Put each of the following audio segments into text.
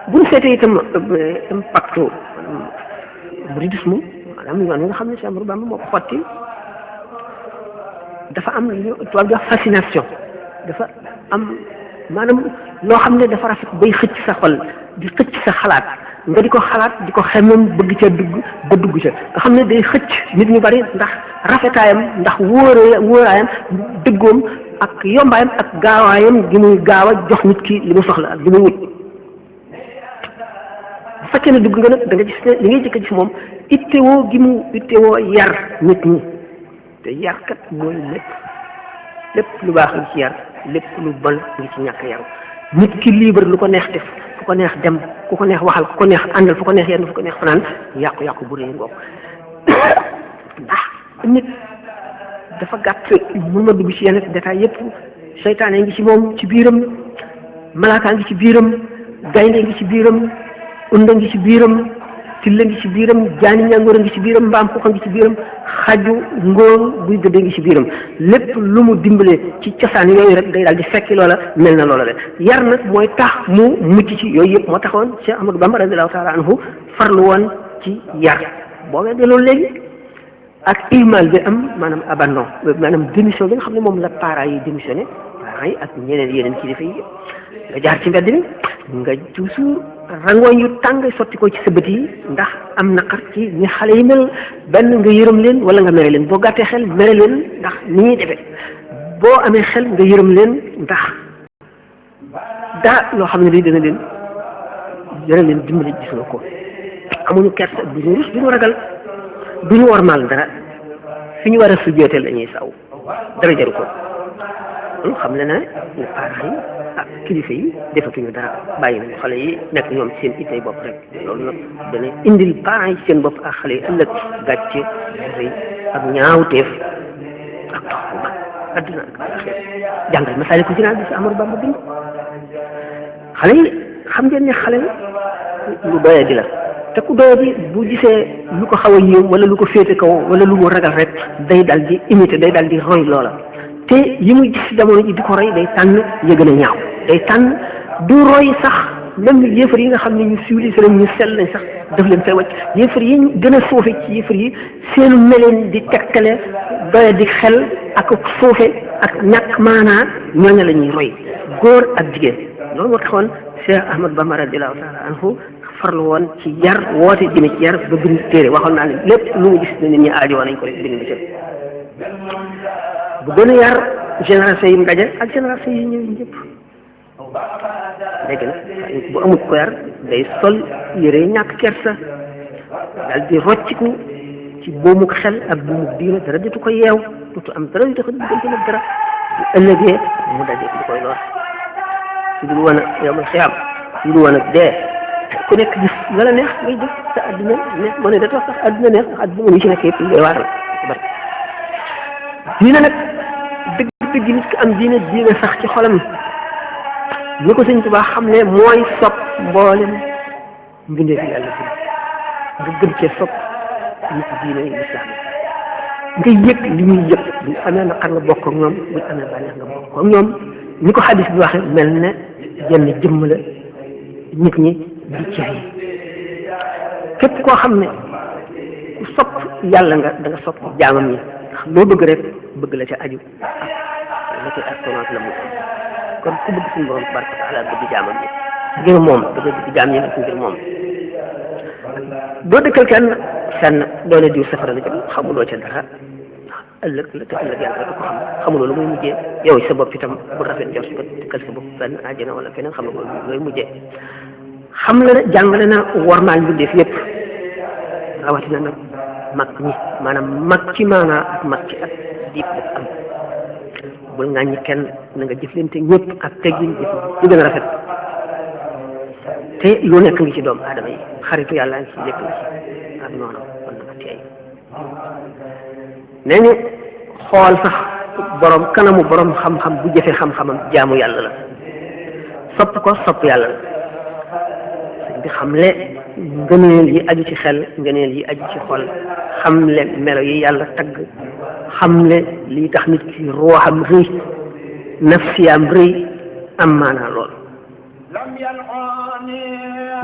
bu ñu seetee itam impact mouridisme maanaam yoon nga xam ne Cheikh Ahmadou Bamba moo ko xotti dafa am lu tubaab di wax fascination dafa am maanaam loo xam ne dafa rafet bay xëcc sa xol di xëcc sa xalaat nga di ko xalaat di ko xemmem bëgg ca dugg ba dugg ca nga xam ne day xëcc nit ñu bari ndax rafetaayam ndax wóoraayam dëggoom ak yombaayam ak gaawaayam gi muy gaaw a jox nit ki li mu soxla ak li muy wut bu fekkee ne dugg nga nag da nga gis ne li ngay jëkk a gis moom ittewoo gi mu ittewoo yar nit ñi te yarkat mooy lépp lu baax ngi ci yar lépp lu bon ngi ci ñàkk yaru nit ki libre lu ko neex def ku ko neex dem ku ko neex waxal ku ko neex àndal fu ko neex yenn fu ko neex fanaan yàqu-yàqu bu rëy ngoog ndax nit dafa gàtt mun ma dugg ci yenn détails yépp seytaane ngi ci moom ci biiram malaaka ngi ci biiram gaynde ngi ci biiram unda ngi ci biiram tilla ngi ci biiram jaani ñàngoor ngi ci biiram mbaam xuuxa ngi ci biiram xaju ngóor buy gëddee ngi ci biiram lépp lu mu dimbale ci cosaan yooyu rek day daal di fekki loola mel na loola le yar nag mooy tax mu mucc ci yooyu yëpp moo taxoon Cheikh Ahmadou Bamba radiyallahu taala anhu farlu woon ci yar boo weddee loolu léegi ak imal bi am maanaam abandon maanaam démission bi nga xam ne moom la parents yi démissionné parents yi ak yeneen kilifa yi nga jaar ci mbedd mi nga toujours rangooñ yu tàng sotti ko ci sa bët yi ndax am naqar ci ni xale yi mel benn nga yërëm leen wala nga mere leen boo gàttee xel mere leen ndax ni ñuy defee boo amee xel nga yërëm leen ndax daa loo xam ne lii dana leen dimbali gis nga ko amuñu kersa du ñu rus du ñu ragal du ñu wormaal dara fi ñu war a sujjooteel dañuy saw dara jaru ko xam le na ne parents yi ak kilifa yi defatuñu dara bàyyi nañu xale yi nekk ñoom seen ittey bopp rek loolu nag dana indil parents yi seen bopp ak xale yi ëllëg gàcce rëy ak ñaawteef ak tox bu mag adduna ak alaxira jàngal Masaalikul Jinaan bi si Ahmadou Bamba bind xale yi xam ngeen ne xale lu doye di la te ku doye di bu gisee lu ko xaw a yéem wala lu ko féete kaw wala lu mu ragal rek day dal di imiter day dal di roy loola te yi muy gis jamono ji di ko roy day tànn ya gën a ñaaw day tànn du roy sax même yéefar yi nga xam ne ñu civilisé lañ ñu sell lañ sax daf leen fay wàcc yéefar yi ñu gën a suufe ci yéefar yi seenu meleen di tegtale doye di xel ak suufe ak ñàkk maanaa ñooña la ñuy roy góor ak jigéen loolu moo taxoon Cheikh Ahmadou Bamba radiyallahu taala anhu farlu woon ci yar woote jëme ci yar ba bind téere waxoon naa ne lépp lu mu gis ne nit ñi aajowoo nañ ko rek bind ci bu gën a yar génération yi mu daje ak génération yi ñëw ñëpp léegi nag bu amul ko yar day sol yére ñàkk kersa daal di rocciku ci buumuk xel ak buumuk diine dara ditu ko yeew dutu am dara ditu ko diggante nag dara bu ëllëgee mu daje di koy lor su dul woon ak yow xiyaam su dul woon ak dee ku nekk gis la la neex ngay def sa adduna neex moo ne da tax sax adduna neex ndax adduna ñu ci nekk yëpp ngay waar la bari diine nag dëgg nit ki am diine sax ci xolam ni ko Sëñ Tuubaa xam ne mooy sopp mboolem mbindeef yi yàlla nga gën cee sopp nit diine yi lislaam nga yëg li ñuy yëg buñ amee naqar nga bokk ak ñoom buñ amee bànneex nga bokk ak ñoom ni ko xadis bi waxee mel ne jenn jëmm la nit ñi di cër yi képp koo xam ne ku sopp yàlla nga da nga sopp jaamam ñi ndax loo bëgg rek bëgg la ca aju ak la koy astonance la mu kon ku bëgg suñu borom tabaraka wa taala bëgg jaamam ñi ngir moom da nga bëgg jaam ñi nag ngir moom doo dëkkal kenn doone diw safara la jëm xamuloo ca dara ëllëg la te ëllëg yàlla rek ko xam xamuloo lu muy mujjee yow sa bopp itam bu rafet jot ba dëkkal sa bopp fenn àjjana wala feneen xam nga looy mujjee xam la ne jàngale na wormaal mbindeef yépp rawatina nag mag ñi maanaam mag ci maanaa ak mag ci at diib dafa am bul ŋàññi kenn na nga jëflante ñëpp ak teggin jëf ci gën a rafet te lu nekk ngi ci doomu aadama yi xaritu yàlla ngi ci lépp ngi ci ak noonu kon na nga teey nee ñu xool sax borom kanamu borom xam-xam bu jëfe xam-xamam jaamu yàlla la sopp ko sopp yàlla la di xamle ngëneel yi aju ci xel ngëneel yi aju ci xol xamle melo yi yàlla tagg xamle lii tax nit ki ruuxam rëy nafsiyaam rëy am maanaa lool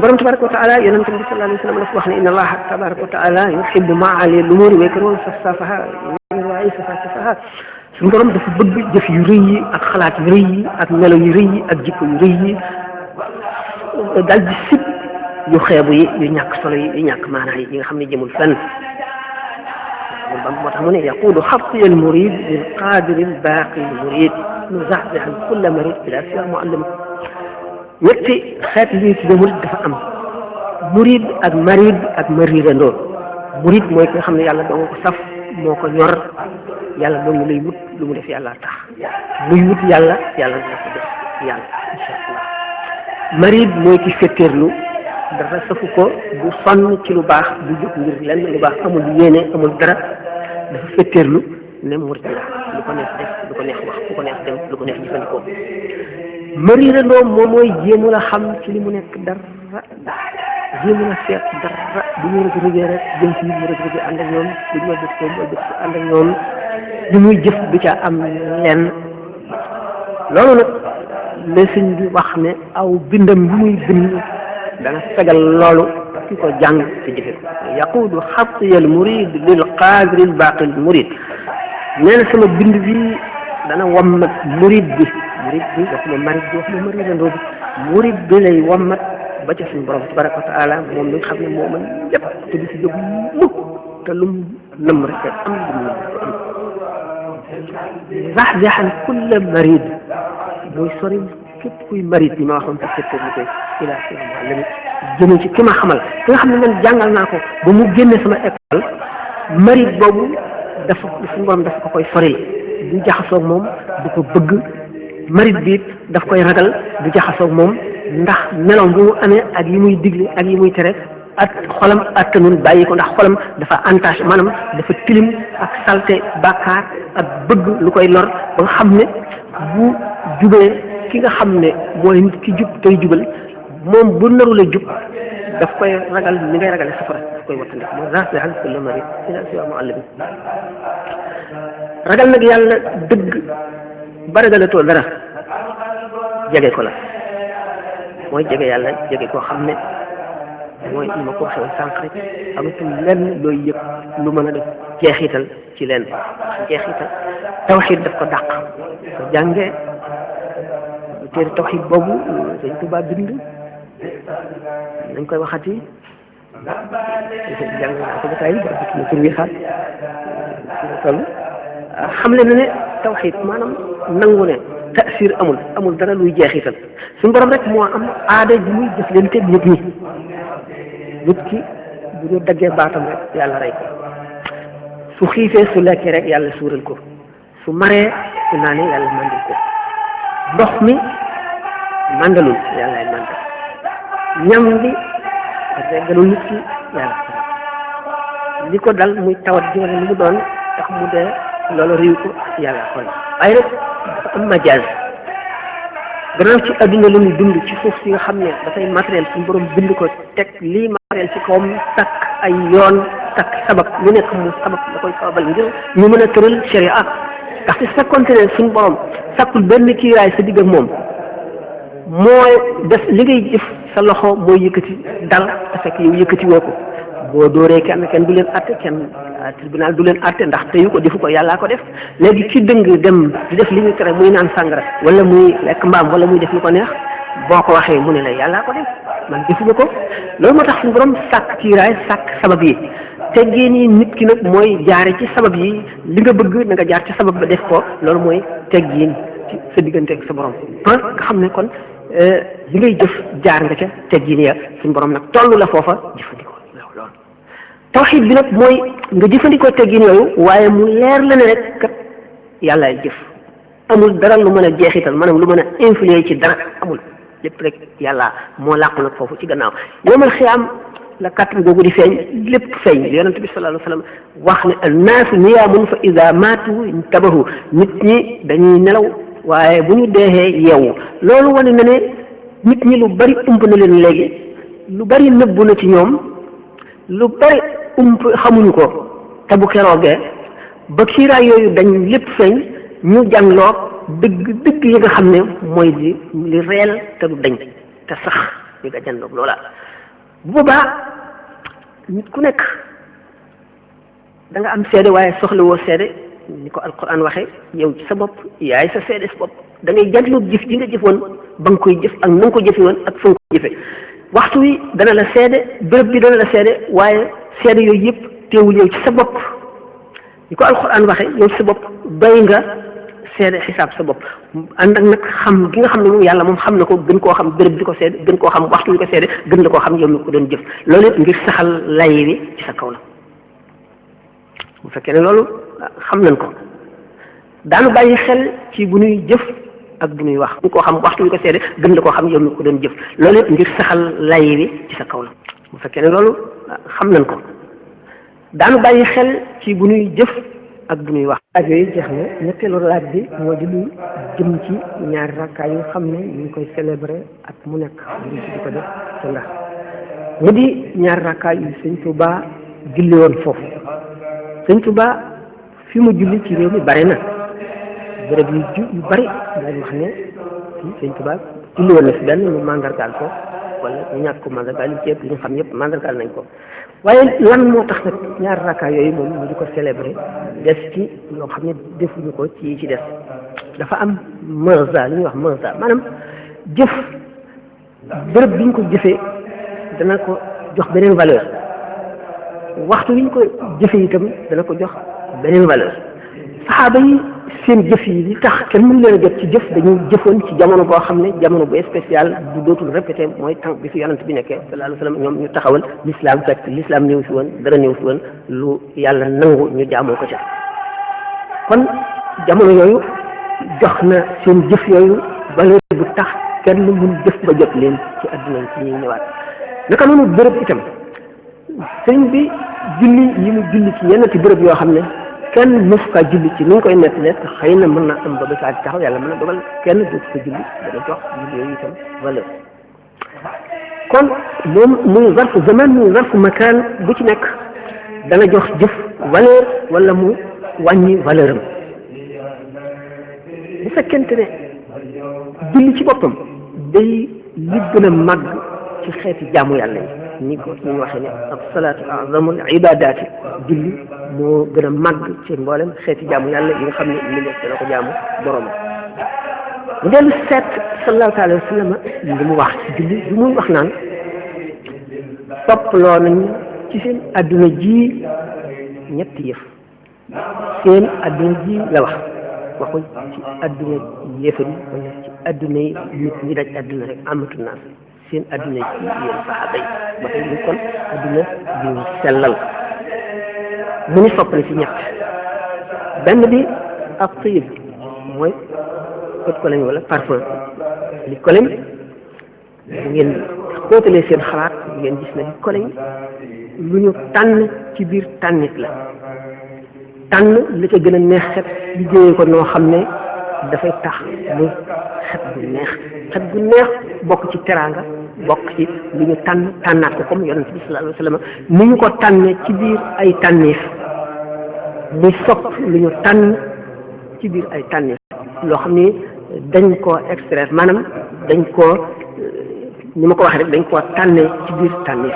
borom tabaraka wa taala yonent bi sallallahu alayhi wa sallam dafa wax ne inna allaha tabaraka wa taala yuhibbu ma'ali al-umuri wa yakrahu safaha suñu borom dafa bëgg jëf yu rëy yi ak xalaat yu rëy yi ak melo yu rëy yi ak jikko yu rëy yi daal di sib yu xeebu yi yu ñàkk solo yi yu ñàkk maanaa yi nga xam ne jëmul fenn moo tax mu ne yaquulu xabti al murid lil qaadiri al baaqi al murid nuzaxzixan kulla marid bila siwa muallim ñetti xeet yi ci murid dafa am murid ak marid ak maridandoo murid mooy ki nga xam ne yàlla doo ko saf moo ko ñor yàlla moom ñu lay wut lu mu def yàlla tax muy wut yàlla yàlla dina ko def yàlla insha allah marid mooy ki fetteerlu dara safu ko du sonn ci lu baax du jóg ngir lenn lu baax amul yéene amul dara dafa fetteerlu ne murid la lu ko neex def lu ko neex wax lu ko neex dem lu ko neex jëfandikoo maridandoo moom mooy jéemu la xam ci li mu nekk dara jéemu la seet dara bu ñu rëg-rëgee rek jëm ci mu rëg-rëgee ànd ak ñoom bu ñu wëlbati ko mu wëlbati ko ànd ak ñoom li muy jëf du ca am lenn loolu nag la sëñ bi wax ne aw bindam bi muy bind dana fegal loolu ki ko jàng te jëfe ko yaquudu xatiyal murid lil qaadiri al baaqi al murid nee na sama bind bi dana wammat murid bi waxuma marid bi waxuma maridandoo bi murid bi lay wammat ba ca suñu borom tabaraka wa taala moom mi nga xam ne moo mën lépp te du si jóg mukk te lu mu lëm rek am lu mu ko am zaxzaxan kulla marid mooy sori képp kuy marid bi ma waxoon te secteur bi koy ilaa si muallim jëme ci ki ma xamal ki nga xam ne man jàngal naa ko ba mu génne sama école marid boobu dafa suñu borom dafa ko koy soril du jaxasoog moom du ko bëgg marid bi daf koy ragal du jaxasoog moom ndax meloom bi mu amee ak yi muy digle ak yi muy tere ak xolam attanul bàyyi ko ndax xolam dafa entaché maanaam dafa tilim ak salte bàkkaar ak bëgg lu koy lor ba nga xam ne bu jubee ki nga xam ne mooy nit ki jub tey jubal moom bu narul a jub daf koy ragal ni ngay ragale safara daf koy wattandi mooy raasihan kulla marid ila siwa muallim ragal nag yàlla dëgg ba ragalatoo dara jege ko la mooy jege yàlla jege koo xam ne mooy li ma ko waxee woon sànq rek amatul lenn looy yëg lu mën a def jeexital ci lenn jeexital tawxiid daf ko dàq ko jàngee téere tawxiid boobu Sëñ Tuubaa bind nañ koy waxati jàng naa ko ba tey ba na tur wi xaat toll xam le na ne tawxiid maanaam nangu ne tasir amul dara luy jeexital suñu borom rek moo am aada ji muy jëf leen teg nit ñi nit ki bu ñu daggee baatam rek yàlla rey ko su xiifee su lekkee rek yàlla suural ko su maree su naanee yàlla mandal ko ndox mi mandalul yàlla ay mandal ñam bi reggalul nit ki yàlla li ko dal muy tawat ji wala li mu doon tax mu dee loolu réew ko yàlla xool waaye rek dafa am majaaz gannaaw ci adduna la ñu dund ci suuf si nga xam ne dafay matériel suñu borom bind ko teg lii matériel ci kawam takk ay yoon takk sabab lu nekk mu sabab da koy sababal ngir ñu mën a tëral sharia ndax si fekkonte ne suñu borom sakkul benn kiiraay sa digg ak moom mooy def li ngay jëf sa loxo mooy yëkkati dal te fekk yow yëkkati woo ko boo dóoree kenn du leen atte kenn tribunal du leen atte ndax teyu ko defu ko yàllaa ko def léegi ki dëng dem di def li ñu tere muy naan sàngara wala muy lekk mbaam wala muy def lu ko neex boo ko waxee mu ne la yàllaa ko def man defuma ko loolu moo tax suñu borom sàkk kiiraay sàkk sabab yi teggee nii nit ki nag mooy jaare ci sabab yi li nga bëgg na nga jaar ci sabab ba def ko loolu mooy teggiin ci sa diggante ak sa borom nga xam ne kon li ngay jëf jaar nga ca teggiin ya suñu borom nag toll la foofa jëfandikoo loolu tawxiid bi nag mooy nga jëfandikoo teggiin yooyu waaye mu leer la ne rek kat yàllaay jëf amul dara lu mën a jeexital maanaam lu mën a influer ci dara amul lépp rek yàlla moo làqu nag foofu ci gannaaw yawmal xiyaam la kàttan googu di feeñ lépp feeñ yonent bi sallallahu alayhi wa sallam wax ne annaasu niyaamun fa ida maatu intabahu nit ñi dañuy nelaw waaye bu ñu deexee yeewu loolu wane na ne nit ñi lu bari ump na leen léegi lu bari nëbbu na ci ñoom lu bari ump xamuñu ko te bu keroogee ba kiiraay yooyu dañ lépp feeñ ñu jàngloo dëgg yi nga xam ne mooy li réel te du dañ te sax di nga jandoog loola. bu boobaa nit ku nekk da nga am seede waaye soxlawoo seede ni ko alquran waxee yow ci sa bopp yaay sa seede sa bopp da ngay jànloog jëf ji nga jëfoon ba nga koy jëf ak na nga ko jëfe woon ak fa nga ko jëfe waxtu wi dana la seede béréb bi dana la seede waaye seede yooyu yëpp teewul yow ci sa bopp ni ko alquran waxee yow ci sa bopp doy nga seede xisaab sa bopp ànd ak nag xam gi nga xam ne moom yàlla moom xam na ko gën koo xam béréb bi ko seede gën koo xam waxtu wi ko seede gën la koo xam yow mi ko doon jëf loolu it ngir saxal lay wi ci sa kaw la bu fekkee ne loolu xam nañ ko daanu bàyyi xel ci bu ñuy jëf ak bu ñuy wax ñu koo xam waxtu wi ko seede gën la koo xam yow mi ko doon jëf loolu it ngir saxal lay wi ci sa kaw la bu fekkee ne loolu xam nañ ko daanu bàyyi xel ci bu ñuy jëf ak bu ñuy wax. laaj yooyu jeex na ñetteelu laaj bi moo di lu jëm ci ñaari rakkaay yu xam ne ñu ngi koy célébrer at mu nekk di ko def te ndax mu di ñaari rakkaay yu sëñ Tuba julli woon foofu sëñ Tuba fi mu julli ci réew mi bari na béréb yu bari dañ wax ne fii sëñ Tuba julli woon na fi benn mu mandargaal ko wala ñu ñàkk ko mandargaal yi ceeb li ñu xam yëpp mandargaal nañ ko waaye lan moo tax nag ñaari rakkaay yooyu moom ñu di ko célébrer des ci loo xam ne defuñu ko ci des dafa am marza li ñuy wax marza maanaam jëf béréb bi ñu ko jëfee dana ko jox beneen valeur waxtu wi ñu ko jëfee itam dana ko jox beneen valeur saxaaba yi seen jëf yi li tax kenn mën leen a jot ci jëf dañu jëfoon ci jamono boo xam ne jamono bu spécial du dootul répété mooy tànk bi fi yonent bi nekkee sallallahu alayhi wa sallam ñoom ñu taxawal l'islam fekk l'islam ñëw fi woon dara ñëw fi woon lu yàlla nangu ñu jaamoo ko ca kon jamono yooyu jox na seen jëf yooyu valeur bu tax kenn mun jëf ba jot leen ci adduna ci ñuy ñëwaat naka noonu béréb itam sëñ bi julli yi mu julli ci yenn ci béréb yoo xam ne kenn mës kaa julli ci ni ñu koy nettalee xëy na mën na am ba ba saa taxaw yàlla mën na dogal kenn dootu ko julli dana jox julli yooyu itam valeur kon moom muy zarfu zaman muy zarfu makaan bu ci nekk dana jox jëf valeur wala mu wàññi valeur am bu fekkente ne julli ci boppam day li gën a màgg ci xeeti jaamu yàlla yi ni ko ñu waxee ne ab salaatu azamul ibadaati julli moo gën a màgg ci mboolem xeeti jaamu yàlla yi nga xam ne li nekk dana ko jaamu borom mu dellu seet sallallahu alayhi wa sallam li mu wax ci julli bi muy wax naan topploo nañu ci seen adduna ji ñetti yëf seen adduna ji la wax waxuñ ci adduna yéefar yi wala ci adduna yi nit ñi daj adduna rek amatu naas seen adduna ci yéen saxaaba yi ba tey ñu kon adduna bi ñu sellal mu ni soppali ci ñett benn bi ak tayib mooy pot ko lañ wala parfum li ko lañ bu ngeen xóotalee seen xalaat bu ngeen gis na li ko lañ lu ñu tànn ci biir tànnit la tànn li ko gën a neex xet liggéeyee ko noo xam ne dafay tax muy xet bu neex bokk ci teraanga bokk ci li ñu tànnaat ko comme yonent bi sallallahu alayhi wa sallam ni ñu ko tànnee ci biir ay tànneef muy sopp lu ñu tànn ci biir ay tànneef loo xam ni dañ koo extraire maanaam dañ koo ni ma ko waxee rek dañ koo tànnee ci biir tànneef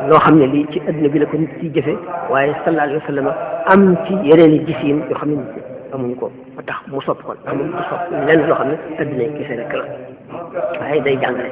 loo xam ne lii ci adduna bi la ko nit ciy jëfe waaye sallallahu alayhi wa sallam am ci yeneen i gisiin yoo xam ne amuñu ko ba tax mu sopp kon amuñu ko sopp lenn loo xam ne adduna kese rek la waaye day jàngale